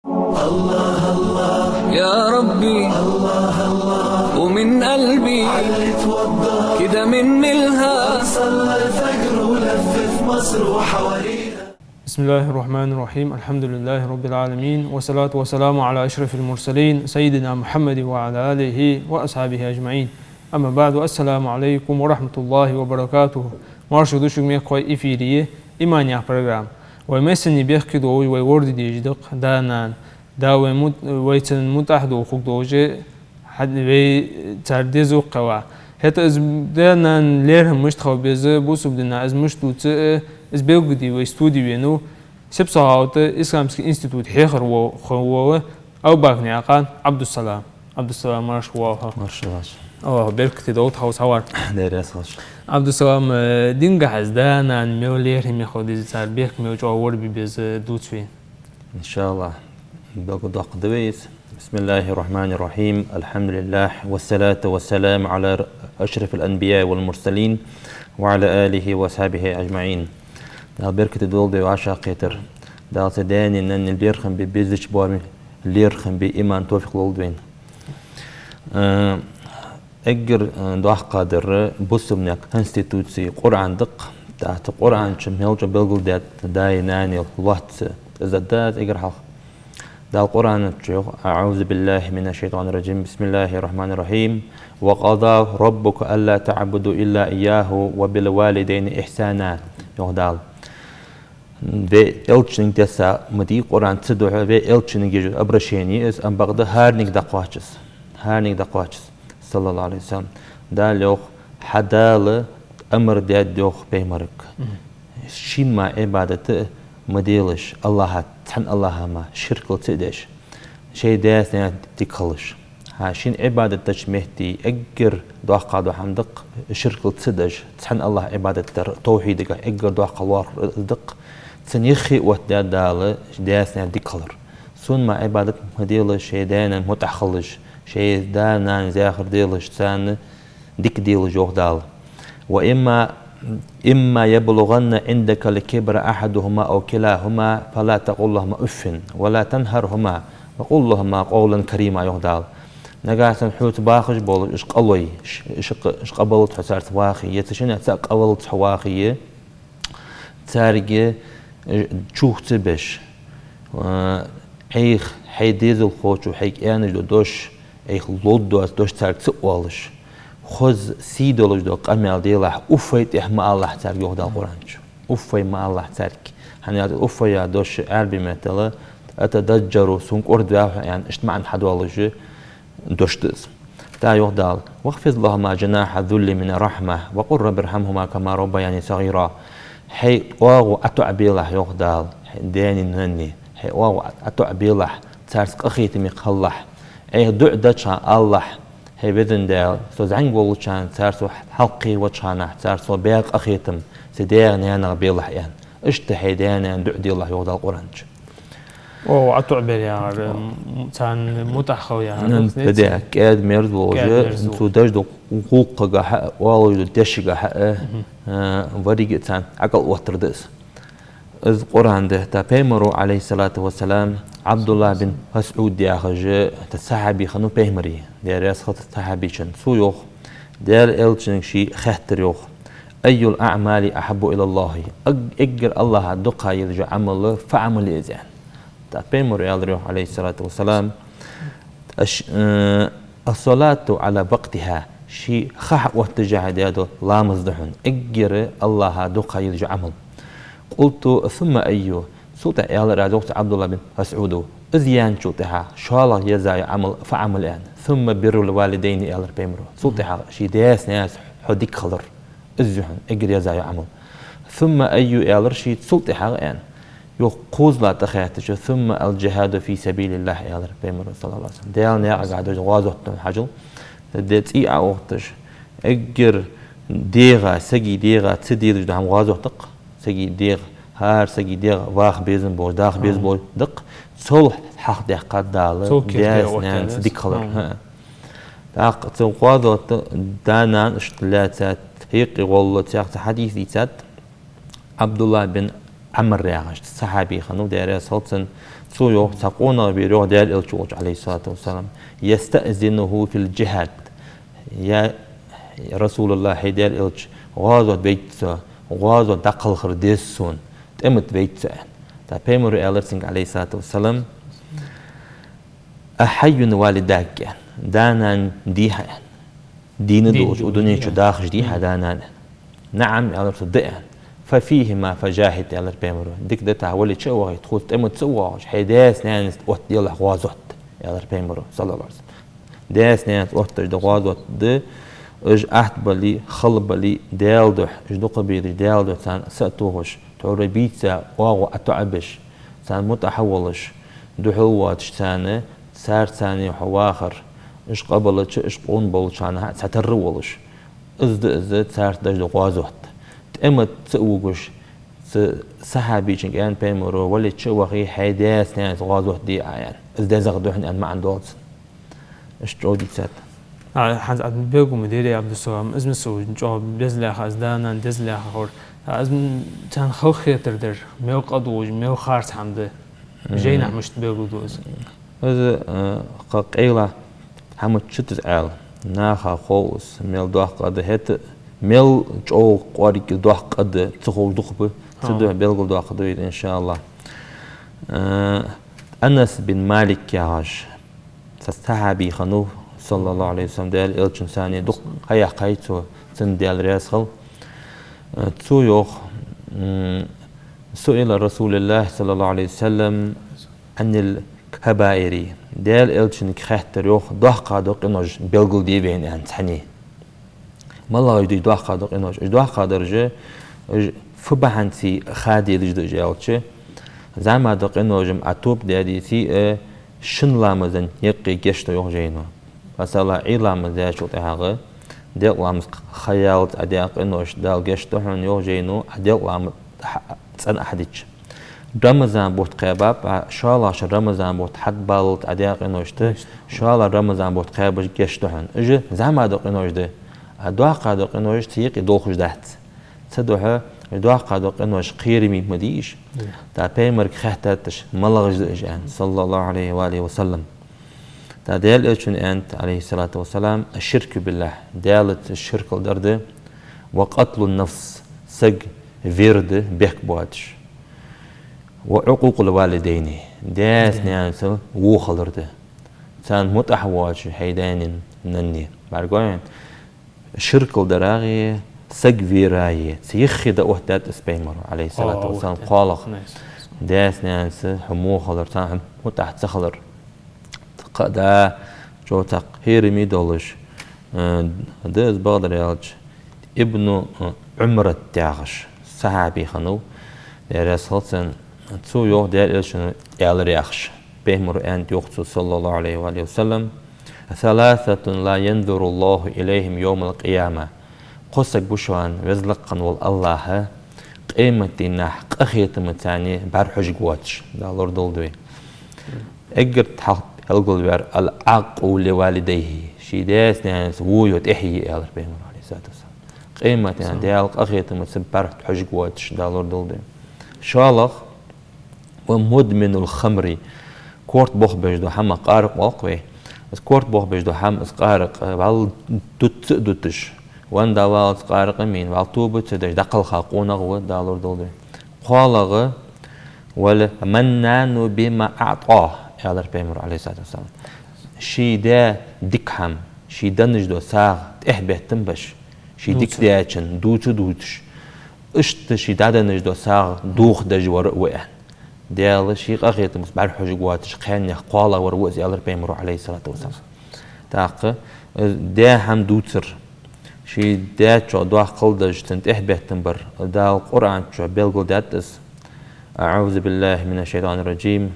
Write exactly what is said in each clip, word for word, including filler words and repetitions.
يا ربي، ومن قلبي، كده من ملها. صلى الفجر ولف في مصر وحواليها. بسم الله الرحمن الرحيم. الحمد لله رب العالمين، والصلاة والسلام على أشرف المرسلين سيدنا محمد وعلى آله وأصحابه أجمعين. أما بعد، السلام عليكم ورحمة الله وبركاته. Марша да шуга, мехкахой, эфире я «Иман» яха программа. Вай массане бехке долаш, вай лораде дезаш да-кх да-нана, да вай мут-, вайцара мутӀахьа дола хургдолаш, хьа-, вай цар деза кхелла. ХӀаьта из да-нана лерхӀам мишта хила беза бусалба дина, из мишта дувца, из белгалде вай студе венав Сипсой-ГӀалий исламски института хьехархо хинна вола Албакнаькъан Ӏабдуссалам. Ӏабдуссалам, марша воагӀалва хьо. Марша воагӀалва. АллахӀа беркате долда хьо укхаза хьавар. Дера раьза хилва. Ӏабдуссалам, э, динагахьа из да-нана мел лерхӀаме хила деза, цар бехк мел чӀоагӀа лорабе беза дувца вайна. إن شاء الله. Белгалдоаккхаргда вай из. بسم الله الرحمن الرحيم. الحمد لله، والصلاة والسلام على أشرف الأنبياء والمرسلين، وعلى آله وأصحابه أجمعين. Дала беркате долда вай вӀашагӀкхетар. Дала сай даьна-нанна лерхӀам бе безача боараме лерхӀам бе иман, товфикъ лолда вайна. Э, эггара, э, доккхагӀдар бусалба наьха конституци Къуръан да-кх. ТӀаккха Къуръан чу мел чӀоагӀа белгалдаьд даи нанеи лоацца. Из да из эггара хьалха. Дала Къуръан чу йоах: أعوذ بالله من الشيطان الرجيم. بسم الله الرحمن الرحيم. وقضى ربك ألا تعبدوا إلا إياه وبالوالدين إحسانا. Йоах Дала. Вай Элчанга десса ма дий Къуръан, цу духьа вай Элчанга еш обращени я из, амма бакъда хӀаранга дӀакхоач из. ХӀаранга дӀакхоач из, صلى الله عليه وسلم. Дала йоах: хьа Дала амар даьд, йоах, пайхамарга. Мгм. Шийна мара Ӏибадат ма делаш, АллахӀа, цхьан АллахӀа мара ширк ца деш, шоай даьца-наьнаца дика хилалаш. ХӀа, шийна Ӏибадат деча метте эггара доккхагӀа дола хӀама да-кх ширк ца деш, цхьан АллахӀа Ӏибадат дар, тавхьидагахьа эггара доккхагӀа лоархӀар из да-кх. Цун юххе оттадаьд Дала даьца-наьнаца дика хилар. Сона мара Ӏибадат ма делаш, шоай даьна-нанна мутӀахьа хилалаш, шоай да-нана зехар делаш, царна дика делаш, йоах Дала. وإما، إما يبلغن عندك الكبر أحدهما أو كلاهما فلا تقل لهما أف ولا تنهرهما وقل لهما قولا كريما, йоах Дала. Нагахьа санна хьоца бахаш болаш уж къа лой, ш-, ш-, ш-, къа баллалца хьо царца вахе, е цу шиннех цаӀ къа баллалца хьо вахе, царга, э, чух ца беш, э, Ӏайха хьай дезалхочо хьайга аьнна дола дош, Ӏайха ловш дола дош царга ца оалаш, хоза, сий долаш дола къамаьл делахь, уффай тӀехьа ма алалахь царга, йоах Дала Къуръан чу. Уффай ма алалахь царга. ХӀана аьлча уффай яха дош Ӏарбий меттала «атадажжару», сона кӀордаваьв хьо, аьнна, иштта маӀан хьадоалаш дош да из. ТӀаккха йоах Дала: واخفض لهما جناح الذل من الرحمة وقل رب ارحمهما كما ربياني صغيرا. Хьай оагӀув ӀотоӀабелахь, йоах Дала, хьай даьна-нанна, хьай оагӀув ӀотоӀабелахь, царца къахетаме хилалахь. Ӏайха дуӀа деча хана алалахь: хӀай везан Даьла, со зӀамига волча хана цар сона хьалкхевача хана, цар сона баь къахетам са даьх-наьнах белахь, аьнна. Иштта хьай даьна-нанна дуӀа делахь, йоах Дала Къуръан чу. О, ӀотоӀабар яхар, м, царна мутӀахьа хила яхар. М, да, да, кӀаьда-мерза волаш, кӀаьда-мерза волаш, цо деш дола гӀулакхагахьа а, оалаш дола дешагахьа а, мгм, а, варрига а царна ӀокӀал оттар да из. Из Къуръан да. ТӀаккха пайхамаро, عليه الصلاة والسلام, Ӏабдуллахь бин МасӀуд яхаш, тӀаккха сахьаби хиннав пайхамара, Даьла раьза хилва цу сахьабечунна. Цо йоах, Даьла Элчанга ше хаьттар, йоах: أي الأعمال أحب إلى الله؟ Эг-, эггара АллахӀа дукха езаш йола Ӏамал фу Ӏамал я из, аьнна. ТӀаккха пайхамаро аьлар, йоах, عليه الصلاة والسلام: الش-, э, الصلاة على وقتها. Ший ха хьаоттадеш хьадаь дола ламаз да хьона эггара АллахӀа дукха езаш йола Ӏамал. قلت: ثم أي؟ Цул тӀехьа аьлар аз, йоах, цу Ӏабдуллахь бин МасӀуда: из яьнначул тӀехьа шоллагӀа еза йола Ӏамал фу Ӏамал я, аьнна. ثم بر الوالدين, аьлар пайхамаро. Цул тӀехьа ший даьца-наьнаца хьо дика хилар. Из я хьона эггара еза йола Ӏамал. ثم أي, аьлар ше цул тӀехьагӀа, аьнна. Йоах, кхозлагӀа тӀахаьттача: ثم الجهاد في سبيل الله, аьлар пайхамаро, صلى الله عليه وسلم. Даьла наькъагахьа деш дола гӀазот да хьона, хьажал. Де цӀий Ӏоотташ, эггара дегӀа, сага дегӀа ца дезаш дола хӀама гӀазот да-кх. Сага дегӀа, хӀара сага дегӀа ваха безам болаш, даха безам болаш да-кх. Цул хьалха даьккхад Дала даьца-наьнаца дика хилар. ХӀаа. ТӀаккха цу гӀазота да-нана иштта лаьцад, хьекъе гӀолла цхьаькха цхьа хьадис дийцад. Ӏабдуллахь бин Ӏамр яхаш сахьаби хиннав, Даьла раьза хилва цунна. Цо йоах, цхьа къонах вера йоах Даьла Элча волча, عليه الصلاة والسلام: «يستأذنه في الجهاد». Я Расулаллахь, хӀай Даьла Элча, гӀазот вайта со, гӀазот дӀакхалхар деза сона, тӀема тӀа вайта со, аьнна. ТӀаккха Пайхамара аьлар цунга, عليه الصلاة والسلام: «أحي والداك», аьнна, да-нана дий хьа, аьнна. Дийна долаш, укх дунен чу дахаш дий хьа да-нана? «نعم», аьлар цо, да, аьнна. «ففيهما فجاهد», аьлар Пайхамара. Дика да тӀаккха, вале чу а вахе, тхоца тӀема ца воагӀаш, хьай даьца-наьнаца оттаделахь гӀазот, аьлар Пайхамара, صلى الله عليه وسلم. Даьца-наьнаца оттадеш да гӀазот да, уж атта бале, хала бале, Даьла духьа, уж дукха безаш Даьла духьа царна са а тохаш, тхьовра бийца оагӀув ӀотоӀабеш, царна мутӀахьа волаш, духьал воацаш царна, цар царна юхь вахар, уж къабелча, уж къона болчарна хьа цхьатарра волаш. Из да из царца деш да гӀазот. ТӀема ца вугаш, цу сахьабечунга аьннад Пайхамара: «Вале чу а вахе, хьай даьца-наьнаца гӀазот де Ӏа», аьнна. Из дезагӀа да хьона аьнна маӀан долаш. Иштта чӀоагӀа дийцад. А, хӀанз Ӏа белгал ма дерий, Ӏабдуссалам, из ма сона чӀоагӀа дезалаьха, из да-нана дезалаьха ховр. А, из м-, царна халахетар дар, мел къа долаш, мел харц хӀама да. Мгм. Жайнашка мишта белгалду из? Из, э, кхы къайла хӀама чу тӀа из Ӏаьла. Наха хов из, мел доккха къа да, хӀаьта мел чӀоагӀа кӀоарга доккха къа да ца ховш дукха ба, цудухьа белгалдоаккхаргда вай из, إن شاء الله. Э, Анас бин Малик яхаш цхьа сахьаби хиннав, صلى الله عليه وسلم, Даьла Элчанца цхьана дукха ха яьккхай цо, цунна Даьла раьза хилва. Э, цо йоах, м, سئل رسول الله صلى الله عليه وسلم عن الكبائر. Даьла Элчанга хаьттар, йоах, доккха дола къинош белгалде вайна, аьнна, цхьанне. МалагӀаш да уж доккха дола къинош? Уж доккха дараш, уж фу бахьанца хадийлаш да уж аьлча, зӀамига дола къинош-м Ӏа тоба даьдеце а, шин ламаза юкъе гешт ду, йоах жайно. Масала, Ӏуйра ламаз даьчул тӀехьагӀа делкъа ламаз ха яллалца Ӏа даь къинош Дала гешт ду хьона, йоах жайно, Ӏа делкъа ламаз хьа-, цӀена Ӏа хьадича. Рамазан бутт кхаьбаб Ӏа, шоллагӀча Рамазан бутт хьатӀабаллалца Ӏа даь къиношта, шоллагӀа Рамазан бутт кхаьбача гешт ду хьона. Уж зӀамига дола къинош да, а доккха дола къинош цу юкъе долхаш дац. Цудухьа доккха дола къинош кхераме ма дий уж. ТӀаккха Пайхамарга хаьттад уж, малагӀаш да уж, аьнна, صلى الله عليه وآله وسلم. ТӀаккха Даьла Элчано аьннад, عليه الصلاة والسلام: الشرك بالله, Даьлаца ширк дар да, وقتل النفس, саг вер да бехк боацаш, وعقوق الوالدين, даьца-наьнаца во хилар да, царна мутӀахьа воацаш хьай даьнеи наннеи. БӀаргагой хьона? Ширкал дарагӀеи, саг вераи, цу юххе дӀаоттадаьд из Пайхамаро, عليه الصلاة والسلام, кхоалагӀа. Даьца-наьнаца хьо во хилар, царна хьо мутӀахьа ца хилар. Кхы а да, чӀоагӀа цхьа кхераме долаш, э, да из, бакъдар аьлча, Ибну, э, Ӏумрат яхаш сахьаби хиннав, Даьла раьза хилва цунна, цо йоах, Даьла Элчано аьлар яхаш. Пайхамаро аьннад, йоах цо, صلى الله عليه وآله وسلم: ثلاثة لا ينظر الله إليهم يوم القيامة. Кхо саг ба шоана, Веза-Лакха вола АллахӀ къематдийнахьа къахетамца царна бӀарахьожаргвоацаш, Дала лорадолда вай. Эггара хьалха белгалваьр: العاق لوالديه, ший даьца-наьнаца во йола тӀехье я, аьлар Пайхамаро, عليه الصلاة والسلام. Къематдийнахьа Дала къахетамца бӀарахьожаргвоацаш, Дала лорадолда вай. ШоллагӀа: ومدمن الخمر, корта бохабеш дола хӀама, къаракъ оал-кх вай. Из корта бохабеш дола хӀама, из къаракъ, вӀалла дутта а дуташ, венна дӀаваллалца къаракъ а мийна, вӀалла тоба а ца деш дӀакхалха къонах ва, Дала лорадолда вай. КхоалагӀа: والمنان بما أعطى, аьлар Пайхамаро, عليه الصلاة والسلام. Ший даь дика хӀама, ший денна дола сагӀа тӀехбеттам беш, ший дика даьчун дувца а дувцаш, иштта ший дӀаденна дола сагӀа дохадеш вар а ва, аьнна. Дала ший къахетамца бӀарахьожаргвоацаш кхаьннех кхоалагӀвар ва из, аьлар Пайхамаро, عليه الصلاة والسلام. ТӀаккха, э, даь хӀама дувцар, ший даьчох доккхал деш, цунна тӀехбеттам бар, Дала Къуръан чу белгалдаьд из. أعوذ بالله من الشيطان الرجيم.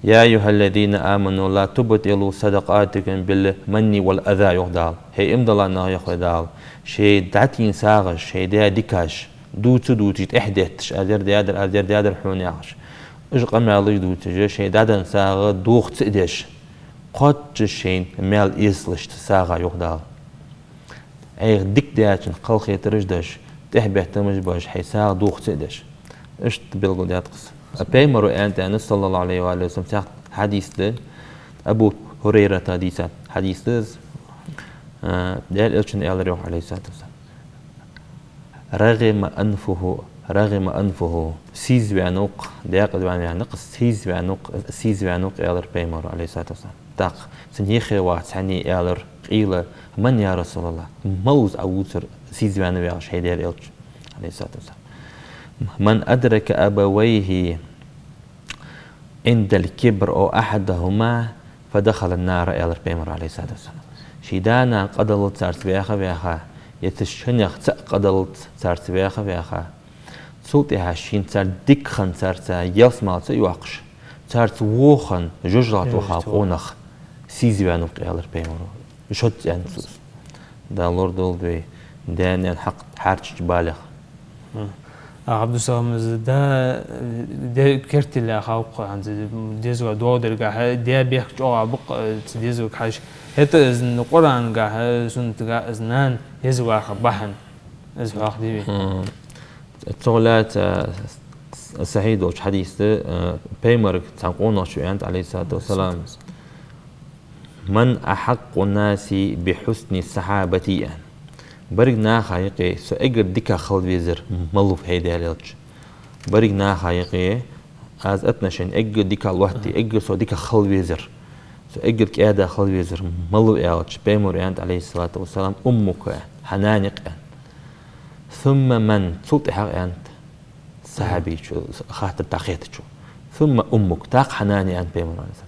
يا أيها الذين آمنوا لا تبطلوا صدقاتكم بالمن والأذى, йоах Дала. ХӀай иман дилла нах, йоах вай Дала, шоай дӀатийна сагӀаш, шоай даь дикаш дувца а дувцаш, тӀехдетташ, аз ер даьдар, аз ер даьдар хьона яхаш, уж къамаьлаш дувцаш, шоай дӀаденна сагӀа доха ца а деш, кхоачаш шоай маьл эцалаш цу сагӀа, йоах Дала. Ӏайха дика даьчунна кхалхетараш деш, тӀехбеттамаш беш, хьай сагӀа доха ца а деш. Иштта белгалдаьд-кх из. Пайхамара аьннад, аьнна, саллаллахӀу Ӏалайхи ва алихи ва саллам, цхьа хьадис да, Абу ХӀурайрата дийцад хьадис да из, а, Даьла Элчано аьлар, йоах, Ӏалайхи ссалату вассалам: «رغم أنفه، رغم أنفه». Сийза ваьннав-кх, декъаза ваьннав-кх, сийза ваьннав-кх, сийза ваьннав-кх, аьлар Пайхамара, Ӏалайхи ссалату вассалам. ТӀаккха цун юхе ваха цхьанне аьлар, къийла: «من يا رسول الله؟» Малав из Ӏа вувцар, сийза ваьннав яхаш, хӀай Даьла Элча, Ӏалайхи ссалату вассалам. «من أدرك أبويه عند الكبر أو أحدهما فدخل النار», аьлар Пайхамара, Ӏалайхи ссалату вассалам. Ший да-нана къадаллалца царца ваьха-ваьха, е цу шиннех цаӀ къадаллалца царца ваьха-ваьха, цул тӀехьагӀа шийна цар дика хинна царца ялсмале ца йоаккхаш, царца воханна, жожагӀате ваха къонах сийза ваьннав-кх, аьлар Пайхамара. Шозза аьннад цо из. Дала лорадолда вай даь-наьна хьакъ хьарчача балех. А, Ӏабдуссалам, из да, де-, керттера хьалха хӀанз дезалга доагӀа дергахьа, даь бехк чӀоагӀа ба-кх, э, цу дезалга хьажа. ХӀаьта из Къуръангахьа, суннатагахьа из нана еза варх бахьан, из хьоахаде вай. Мгм. Цох лаьца, э, сахьихь долча хьадиса тӀа, э, Пайхамарга цхьан къонахчо аьннад, Ӏалайхи ссалату вассалам: «من أحق الناس بحسن صحابتي», аьнна. Берригача наха юкъе со эггара дикагӀа хила везар малув, хӀай Даьла Элча? Берригача наха юкъе аз отношени эггара дикагӀа лоаттае, эггара со дикагӀа хила везар, со эггара кӀаьда хила везар малув аьлча, Пайхамара аьннад, Ӏалайхи ссалату вассалам: «أمك», аьнна, хьа нана я-кх, аьнна. «ثم من؟» Цул тӀехьагӀа, аьннад сахьабечо, хаттар дӀахаьттачо. «ثم أمك», тӀаккха хьа нана я, аьннад Пайхамара, Ӏалайхи ссалату.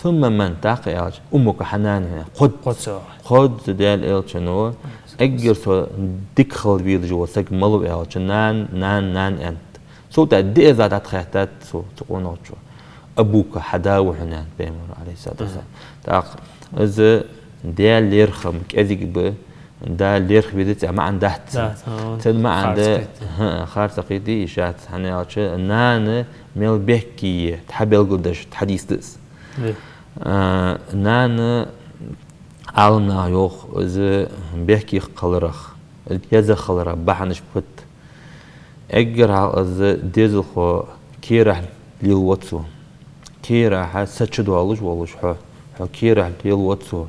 «ثم من؟» тӀаккха аьлча, «أمك», хьа нана я, аьннад. Кхозза, кхозза Даьла Элчано, эггара со дика хила везаш вола саг малув аьлча, нана, нана, нана, аьннад. Цул тӀехьагӀа диъазза дӀатӀахаьттад цо, цу къонахчо: «أبوك», хьа да ва хьона, аьннад Пайхамара, Ӏалайхи ссалату вассалам. ТӀаккха из Даьла лерхӀам кӀезига ба, Дала лерхӀа везац яха маӀан дац цун. Дац, хӀа. Цун маӀан да, харц кхийтта. ХӀа, харц кхийтта йиш яц, хӀана аьлча нана мел бехке я хьабелгалдеш хьадис да из. Ди. А, нана, Ӏаламнаха йоах, из бехке хиларах, еза хиларах бахьанаш пхийтта. Эггара хьалха из дезалхо керахь лелаву цо. Керахь са чу доаллаш волаш хьо, хьо керахь лелаву цо.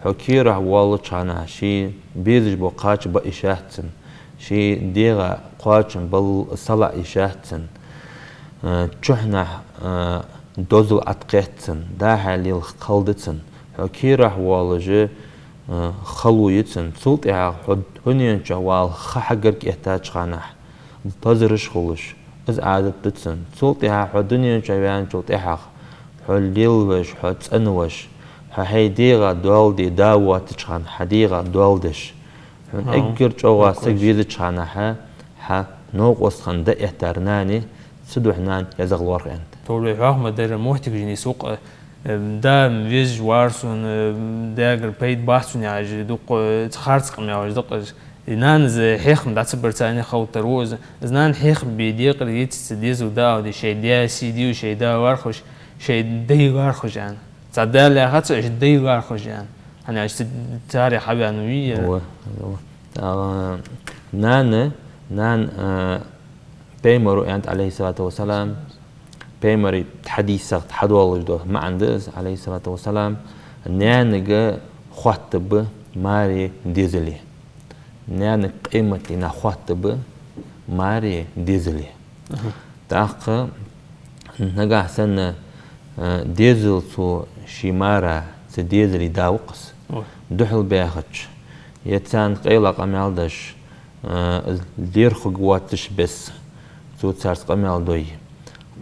Хьо керахь воаллача хана ший безаш бола кхача ба йиш яц цун, ший дегӀа кхоачам бал салаӀа йиш яц цун, э, чухьнахьа, э, дозал Ӏаткхет цун, дӀа-хьа лела хала да цун. Хьо керахь воаллаш, э, хало я цун. Цул тӀехьагӀа хьо дунен чу вала ха хьагарга эттача хана, лазараш хулаш, из Ӏазап да цун. Цул тӀехьагӀа хьо дунен чу ваьнначул тӀехьагӀа, хьо лелавеш, хьо цӀенвеш, хьо хьай дегӀа доал де да воацача хана, хьа дегӀа доал деш, хьона эггара чӀоагӀа саг везача хана, хьа, хьа новкъост хинна дӀаэттар нана я, цудухьа нана езагӀа лоархӀ, аьннад. Товле хьох ма дарра моттиг жини сукъа, э, да везаш вар сона, э, дагар пайда бац сона яхаш, дукха, э, ца харц къамаьлаш да-кх уж. И нанас хьехам дӀа ца бар царна халтар ва из. Из нана хьехам бе декъар яц цу дезалга да аьлча, шоай даь сий дий, шоай да лоархӀаш, шоай дай лоархӀаш аьнна. Цхьа да лаьрхӀа ца, шоай дай лоархӀаш аьнна. ХӀана аьлча царех хьаваьннав из. Ва, ва. А, нана, нана, а, Пайхамара аьннад, Ӏалайхи ссалату вассалам, Пайхамара хьадисах хьадоаллаш дола маӀан да из, Ӏалайхи ссалату вассалам, наьнага хоаттаргба маре дезале. Наьнага къематдийнахьа хоаттаргба маре дезале. Аха. ТӀаккха нагахьа санна, э, дезал цо ший мара, цу дезала да ва-кх из, ой, духьал баьхача, е царна къайла къамаьл деш, э, лерхӀаргвоацаш бесса, цо царца къамаьл дой,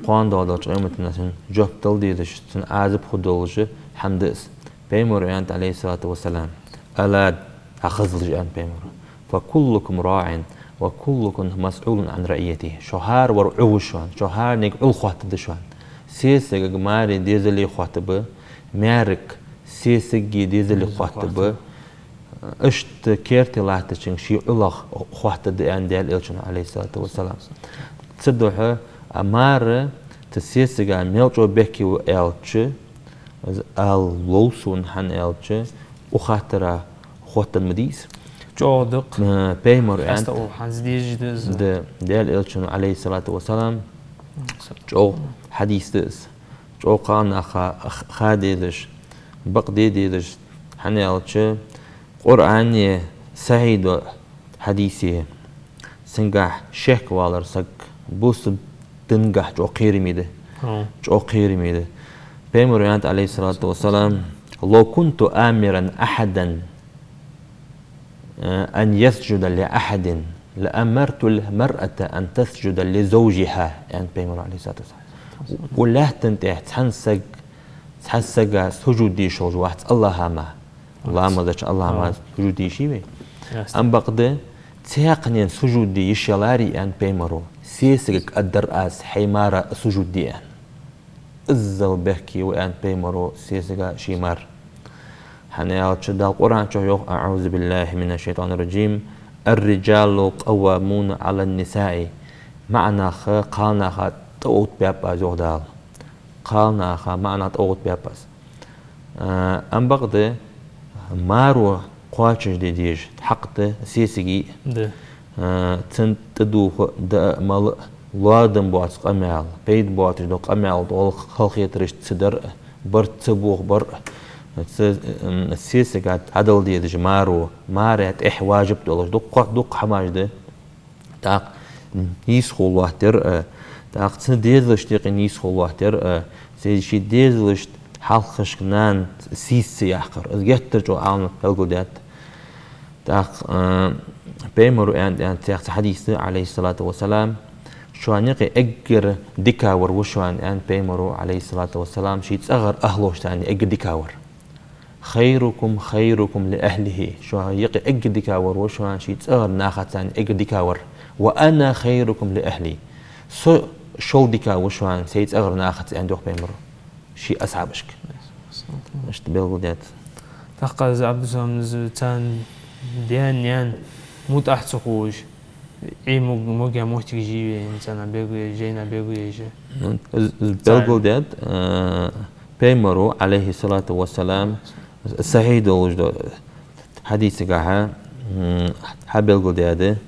кхоана доагӀача къематдийнахьа цунна жоп дала дезаш, цунна Ӏазап хургдолаш хӀама да из. Пайхамара аьннад, Ӏалайхи ссалату вассалам: «ألا», хьахазалаш, аьннад Пайхамара, «فكلكم راع وكلكم مسؤول عن رعيته». Шо хӀара вар Ӏу ва шоана, шо хӀаранега Ӏул хоаттаргда шоана. Сесагага маре дезале хоаттаргба, маьрага сесагага дезале хоаттаргба. Иштта керте латтачунга ший Ӏулах хоаттаргда, аьннад Даьла Элчано, Ӏалайхи ссалату вассалам. Цудухьа а мар цу сесага мел чӀоагӀа бехке ва аьлча, из ала лов сона, хӀана аьлча, укх хаттара хоттаргма дий из. чӀоагӀа дукха. Э, Пайхамара аьннад, хьаста оал, хӀанз дезаш да из. Да, Даьла Элчано, Ӏалайхи ссалату вассалам, чӀоагӀа хьадис да из. ЧӀоагӀа кхалнаха х-, ха дезаш, бакъ де дезаш, хӀана аьлча, Къуръане, сахьихь дола хьадисе, цунгахь шек валар саг бусалба дингахь чӀоагӀа кхераме да. ХӀа. ЧӀоагӀа кхераме да. Пайхамара аьннад, Ӏалайхи ссалату вассалам: «لو كنت آمرا أحدا أن يسجد لأحد لأمرت المرأة أن تسجد لزوجها», аьннад Пайхамара, Ӏалайхи ссалату вассалам. Укх лаьттан тӀа цхьан саг-, цхьан сага сужуд де йиш йолаш вац АллахӀа мара. Ламаз деча АллахӀа мара сужуд де йиш йий вай? Ясно. Амма бакъда, цхьаккха сага сужуд де йиш яларе, аьннад Пайхамара, сесагага аргдар аз, хьай мара сужуд де, аьнна. Иззал бехке ва, аьннад Пайхамара, сесага ший мара. ХӀана аьлча Дала Къуръан чу йоах: أعوذ بالله من الشيطان الرجيم. الرجال قوامون على النساء. МаӀа нах кхалнаха тӀаоттабаьб аз, йоах Дала. Кхалнаха маӀа нах тӀаоттабаьб аз. А, амма бакъда, маро кхоачашде дезаш хьакъ да сесага. Да. А, цунна тӀадувха даа а, мала а, лоадам боаца къамаьл, пайда боацаш дола къамаьл дола халахетараш ца дар а, барт ца бохабар а, ца, м, сесага дӀадала дезаш маро, мара тӀехьа важиб долаш дукха, дукха хӀамаш да. ТӀаккха нийсхо лоаттадар а, тӀаккха цун дезалашта юкъе нийсхо лоаттадар а, цу ший дезалашта хьалхашка нана сийсаз ца яккхар. Из геттара чӀоагӀа Ӏаламнаха белгалдаьд. ТӀаккха, а, Пайхамара аьннад, аьннад цхьаькха цхьа хьадис да, Ӏалайхи ссалату вассалам: «Шоана юкъе эггара дикагӀвар ва шоана, — аьннад Пайхамара, Ӏалайхи ссалату вассалам, — ший цӀагӀара ахӀлошца эггара дикагӀвар». «خيركم خيركم لأهله». Шоана юкъе эггара дикагӀвар ва шоана ший цӀагӀара нахаца эггара дикагӀвар. «وأنا خيركم لأهلي». Со шул дикагӀа ва шоана сай цӀагӀара нахаца, аьннад, йоах, Пайхамара ший асхьабашка. Иштта белгалдаьд. ТӀаккха из, Ӏабдуссалам, из царна даьна-наьна мутӀахьа ца хулаш, Ӏе мог-, могаш моттигаш йий вай, царна бегу-, жайна бегу еш? Ну, из, из белгалдаьд, а, Пайхамара, Ӏалайхи ссалату вассалам, сахьихь долаш дола хьадисагахьа, м, хьабелгалдаьд: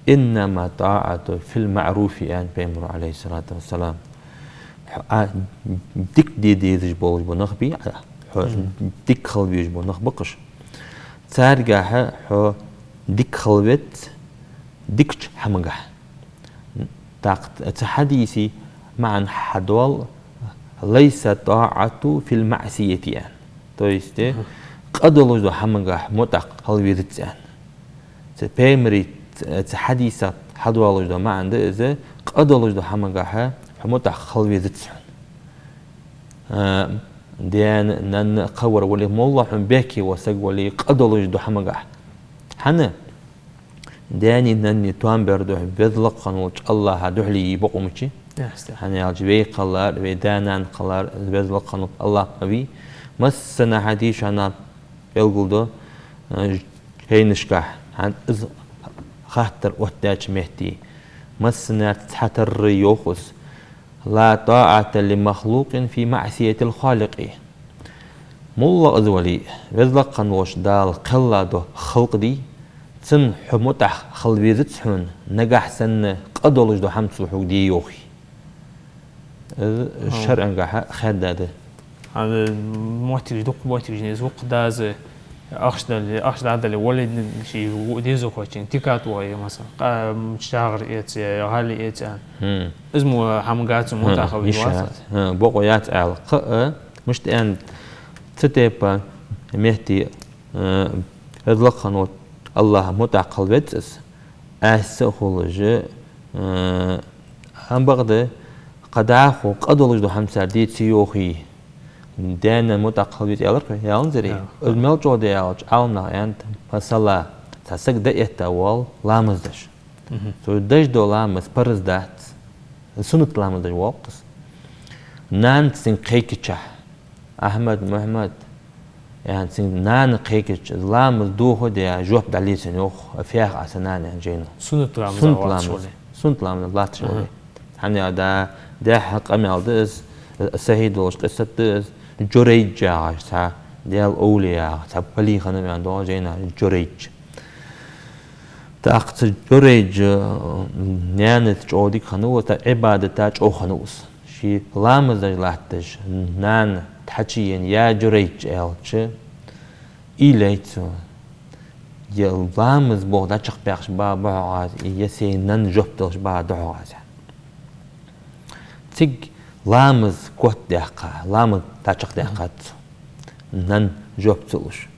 «إنما الطاعة في المعروف», аьннад Пайхамара, Ӏалайхи ссалату вассалам. Хьо, а, дика де дезаш болаш бола нах бий, а, хьо дика хила везаш бола нах ба-кх уж. Царгахьа хьо дика хила веза, дикача хӀамагахьа. ТӀаккха цу хьадиса маӀан хьадоал: «ليس الطاعة في المعصية», аьнна. То есть, къа долаш дола хӀамагахьа мутӀахь хила везац, аьнна. Цу Пайхамара, цу хьадиса хьадоалаш дола маӀан да из: къа долаш дола хӀамагахьа хьо мутӀахь хила везац хьона. А, даьна, наьна, кхывар вале, моллагӀа хьона бехке вола саг вале, къа долаш дола хӀамагахьа. ХӀана? Даьнеи наьнеи тоам бер духьа Веза-Лакха хинна волча АллахӀа духьале йий бокъо мичай? Ясно. ХӀана аьлча вай кхаллар, вай да-нана кхаллар Веза-Лакха хинна волча АллахӀа вий. Массанахьа дийша хӀама белгалду, а, жайнашкахьа, хӀанз из хаттар оттадаьча метте. Массанех цхьатарра йоах из: «لا طاعة لمخلوق في معصية الخالق». МоллагӀа из вале а, Веза-Лакха хинна волча Дала кхелла дола халкъ дий, цунна хьо мутӀахь хила везац хьона, нагахьа санна къа долаш дола хӀама цо хьога де йоахий. Из шарӀагахьа хаьдда да. Ада моттигаш, дукха моттигаш, из вокх дас ахча дале, ахча дӀадале, вале, ший дезалхочунга тика тохе, масала, къа-, м, чагӀар эца, гӀали эца. Хм. Из мо хӀама гац, мо хм, тӀаккха йиш вац. Яц. Хм, бокъо яц аьнна. Кхы а, мишта аьннад, цу тайпа метте, э, Веза-Лакха хинна волча АллахӀа мутӀахь хила везац из, Ӏаса а хулаш, э, амма бакъда, кхы дӀахо къа долаш дола хӀама цар де ца йоахий, даьна-наьна мутӀахь хила веза аьлар-кх вай, аьннадий вай? Да. Из мел чӀоагӀа да аьлча, Ӏаламнаха аьннад, масала, цхьа саг дӀаэтта воал ламаз деш. Мгм. Цо деш дола ламаз парз дац, суннат ламаз деш воал-кх из. Нана цунга кхайкача, «Ахьмад, Мухьаммад», аьнна, цунга нана кхайкача, ламаз дохаде, жоп дӀале цунна, йоах, «Фу яхар Ӏа, са нана?» аьнна жайно. Суннат ламаз. Суннат ламаз. Суннат ламаз латташ вале. ХӀана аьлча, дехьа къамаьл да из, сахьихь долаш къиссат да из, Журайж яхаш цхьа, Даьла овлия яхаш цхьа вали хиннав, аьнна доагӀа жайна, Журайж. ТӀаккха цу Журайжа, э, наьнаца чӀоагӀа дика хиннав из, тӀаккха Ӏибадата чӀоагӀа хиннав из. Ше ламаз деш латташ, нана тхьачуена: «Я Журайж», — аьлча, уйла йий цо: «Е ламаз болх дӀачакхбаьккхаш ба-, ба хьогӀ аз, е сай нанна жоп далаш ба-, да хьогӀ аз», — аьнна. Цига ламаз котдаьккха, ламаз дӀачакхдаьккхад цо, нанна жоп ца луш.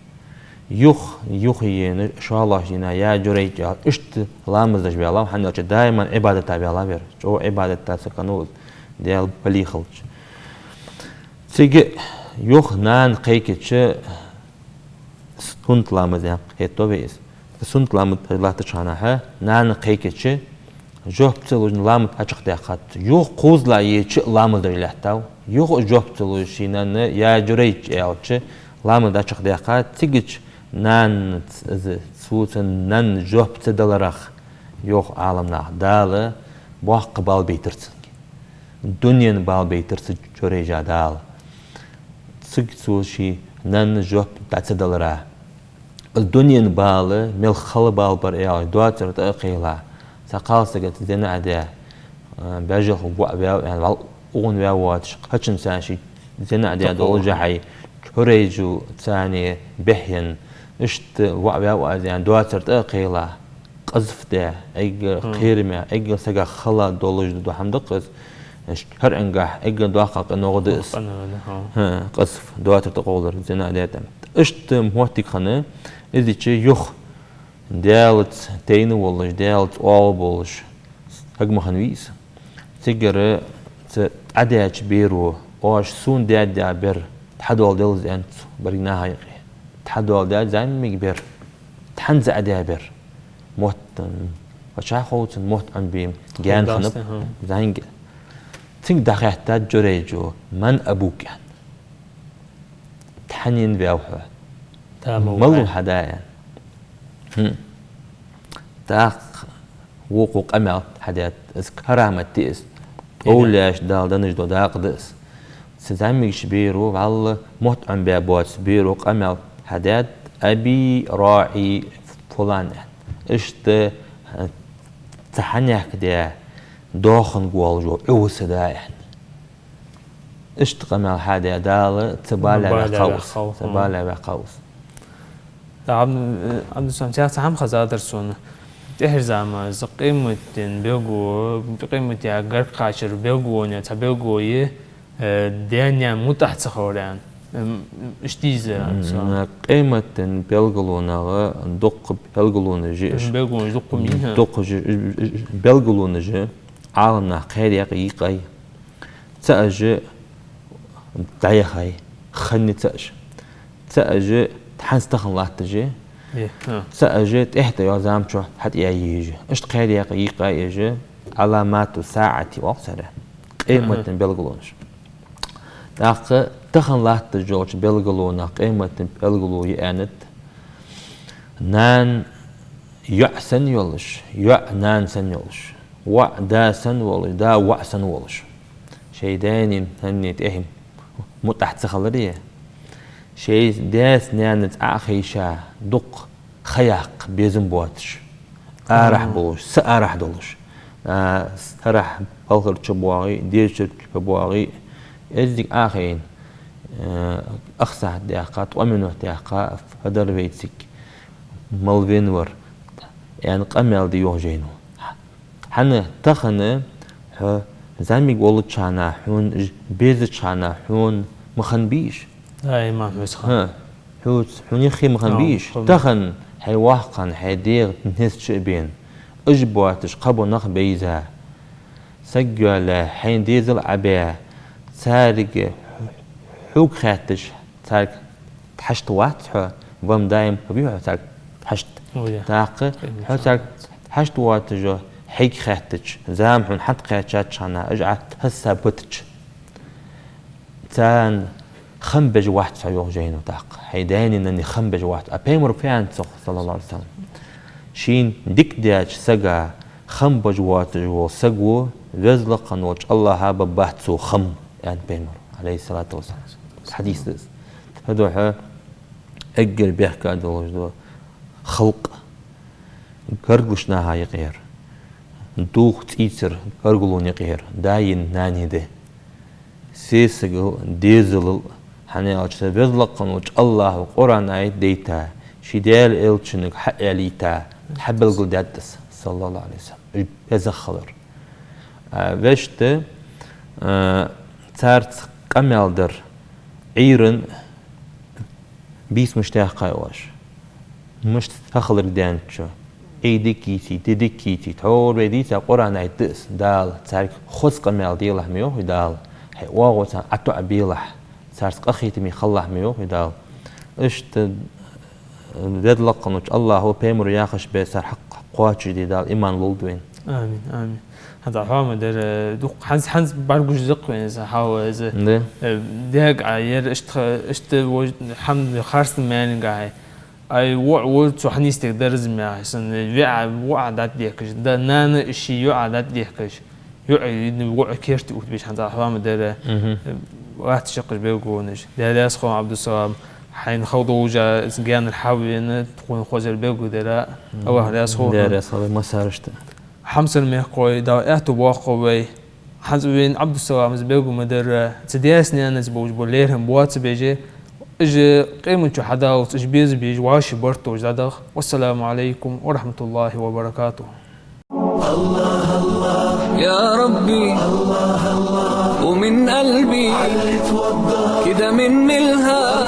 Юха, юхаена, шоллагӀча дийнахьа: «Я Журайж», — аьлча, иштта ламаз деш ваьлав, хӀана аьлча даиман Ӏибадата ваьлав ер. ЧӀоагӀа Ӏибадата саг хиннав из, Даьла вали хилча. Цига юха нана кхайкача, суннат ламаз яха хетто вай из. Суннат ламаз латтача хана, хьа, нана кхайкача, жоп ца луш ламаз дӀачакхдаьккхад цо. Юха кхозлагӀа еча ламаз деш лаьттав. Юха жоп ца луш ший нанна: «Я Журайж», — аьлча, ламаз дӀачакхдаьккхад. Цигача нанаца, цо цун нанна жоп ца даларах, йоах Ӏаламнаха, Дала боккха бала байтар цунга. Дунен бала байтар цу Журайжа Дала. Цига цо ший нанна жоп дӀа ца далара. Из дунен бала мел хала бала бар аьлча, доацар тӀа а кхийла, цхьа кхалсаг зина а даь, а, бежал хӀу воӀ ваьв аьнна, вал угӀун ваь воацаш, кхычунца ший зина а даь долаш хьай, Журайжа царна бехъян, иштта воӀ ваьв аз аьнна, доацар тӀа а кхийла, къазф даь, эггара кхераме, эггара сага хала долаш да хӀама да-кх из. ШарӀагахьа эггара доккха къиношта да из. Къиношта, хӀа. ХӀа, къазф, доацар тӀа къовлар, зина даьд аьнна. Иштта моттиг хинна, из дича юха Даьлаца тайна волаш, Даьлаца оагӀув болаш саг ма хиннавий из. Цигара цу Ӏадаьча беро: «Оаш сона даьд яха бер тхьадоаладелаш», — аьннад цо берригача наха юкъе. Тхьадоаладаьд зӀамига бер, тхьанца Ӏадаь бер. Мотт, м, паччахь хов цун, мотт Ӏомабе гаьна хиннаб. ХӀа. ЗӀамига. Цунга дӀахаьттад Журайжо: «من أبوك؟» — аьнна. «Тхьанена ваьв хьо?» «Мала ва хьа да?» — аьнна. ХӀм. ТӀаккха вокхо къамаьл хьадаьд, из карамат да из. Овлияшта Дала денна дола дакъа да из. Цу зӀамигача беро, валлахӀи, мотт Ӏомабаь боаца беро къамаьл хьадаьд: «أبي راعي فلان», — аьнна. Иштта, цу хьанехк даь, доахан гуалжо Ӏу ва са да, — аьнна. Иштта къамаьл хьадаь Дала цу балех ваьккхав из. Цу балех ваьккхав из. Да, Ӏабд-, э, Ӏабдуссалам, цхьа хӀама хезадар сона. ТӀехьарча заман, из къематден белгало, къематден гарга кхачара белгалонех цхьа белгало я, э, даь-наьна мутӀахь ца хилар аьнна. М, иштта дий из, Ӏабдуссалам? М, къематден белгалонех дукха белгалонаш я уж. Белгалонаш дукха ма йий, хӀа. Дукха уж, уж, уж, уж белгалонаш я, Ӏаламнаха кхаь даькъа йий-кх. ЦаӀ уж дӀаяхай, хиннай цаӀ уж. ЦаӀ уж тхьанца тахан латташ я. Е, хӀа. ЦаӀ уж тӀехьа тӀайоагӀача заман чухь хьатӀаяьй уж. Иштта кхаь даькъа йий-кх уж, علامات الساعة оал царех. Къематден белгалонаш. ТӀаккха тахан латташ йолча белгалонех, къематден белгало я аьннад: нана йоӀ санна йолаш, йоӀ нана санна йолаш, воӀ да санна волаш, да воӀ санна волаш. Шоай даьна-нанна тӀехьа мутӀахь ца хилар а, шоай даьца-наьнаца Ӏо а хайша, дукха ха яккха безам боацаш, арахьа болаш, са арахьа долаш, а, сарахьа балхара чубоагӀе, дезачура чубоагӀе, эздий Ӏо а хайна, э, ах сахьат даьккха, ткъо минот даьккха, фу дар вайцига, мала венавар, аьнна къамаьл да йоах жайно. ХӀана тахан хьо зӀамига волча хана хьона, безача хана хьона ма хиннабий уж? Даиман хьоца хиннаб. ХӀа, хьоца, хьона юххе ма хиннабий уж? Хьона. Тахан хьай воккха хана, хьай дегӀа низ чу а бена, уж боацаш кхыбола нах бейза, саг йоалаяь, хьайна дезал Ӏобаь, цаьрга хьога хаьтташ, цаьрга хьашт вац хьо, ва-м даим хьо вий хьо цаьрга хьашт. Ой, я. ТӀаккха хьо цаьрга хьашт воацаш, хьайга хаьттача, зама хьона хьатӀакхаьчача хана, уж Ӏа тасса битача, царна хам беш вац хьо йоах жайно тӀаккха. Хьай даьна-нанна хам беш вац. А Пайхамара фу аьннад цох, صلى الله عليه وسلم? Шийна дика даьча сага хам беш воацаш вола саг ва, веза-лакха хинна волча АллахӀа бергбац цо хам, аьннад Пайхамара, عليه الصلاة والسلام. Хьадис да из. ХӀаьта хьо эггара бехке долаш дола халкъ, гаргарча наха юкъера, духхьал цӀийцара гаргало юкъера, даьи наьнеи да. Сесагал, дезалал, хӀана аьлча Веза-Лакха волча АллахӀа Къуръан аят дайта, ший Даьла элчанга хьааьлийта, хьабелгалдаьд из, саллаллахӀу Ӏалайхи ва саллам, беза хилар. А, вешта, а, царца къамаьл дар, Ӏуйрийна бийса мишта яьккхай оаш, мишта хилар даьннача, Ӏуйре дика йийций, ди дика йийций, тхьовра вай дийца Къуръан аят да из, Дала царга хоза къамаьл делахь ма йоахий Дала, хьай оагӀув царна ӀотоӀабелахь, царца къахетаме хилалахь ма йоахий Дала. Иштта Веза-Лакха волча АллахӀа, пайхамара яхача бесса цар хьакъ кхоачашде Дала иман лолда вайна. Амин, амин. ХӀанз хьо ма дарра, дукха хӀанз, хӀанз бӀаргагуш да-кх вайна из, хьо из. Да. Э, дега Ӏа яр иштта, иштта вож-, хӀама харц маьнга Ӏа. Ай, воӀ ва, цо хьанийсдерг дар из ма яхий, санна виӀа, воӀа дӀатӀадехкаш, да, нана ший йоӀа дӀатӀадехкаш. ЙоӀ, воӀ керте оттабеш хӀанз хьо ма дарра. Мгм. Латташ я-кх уж белгалонаш. Даьла раьза хилва, Ӏабдуссалам, хьайна хала долча из гаьнара хьавена, тхона хозар белгалдара. Мгм. АллахӀ раьза хилва. Даьла раьза хилва, массарашта. Хьамсара мехкахой, Дала аьттув боаккхалба вай. ХӀанз вайна Ӏабдуссалама из белгал ма дарра, цу даьца-наьнаца болаш бола лерхӀам боацабеш, уж къематди хьадаллалца уж безабеш, вӀаший барт долаш дӀадаха. والسلام عليكم ورحمة الله وبركاته. يا ربي، ومن قلبي كده من ملها.